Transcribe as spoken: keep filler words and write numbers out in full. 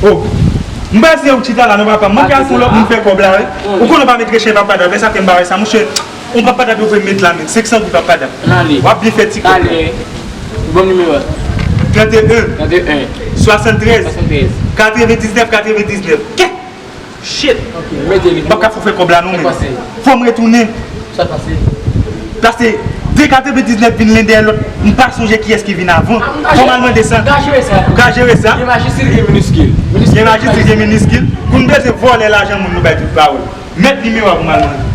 Oh. M pa se ou chita la non papa. Mwen ka fè lòt moun fè kòb la wi. Ou konnen pa met rechen papa dab. Sa fè m pa wè sa monchè. On papa dab yo vle met la men. Senk san goud papa dab. W ap byen fè ti kòb. Bon nimewo. Trannteyen. Trannteyen. Swasanntrèz. Swasanntrèz. Katrevendiznèf katrevendiznèf. Kèt. Shit. M pa ka fè kòb la non men. Fò m retounen. Sa pase. Pase de katrevendiznèf vin len dèyè lòt. M pa sonje kiyès ki vin avan. Fò m al mande sa. Ou ka jere sa. Ou ka jere sa. Gen majistil gen miniskil. Gen majistil gen miniskil. Kou n bezwen vòlè lajan moun nou bay tout pawòl. Mèt nimewo a pou m al mande.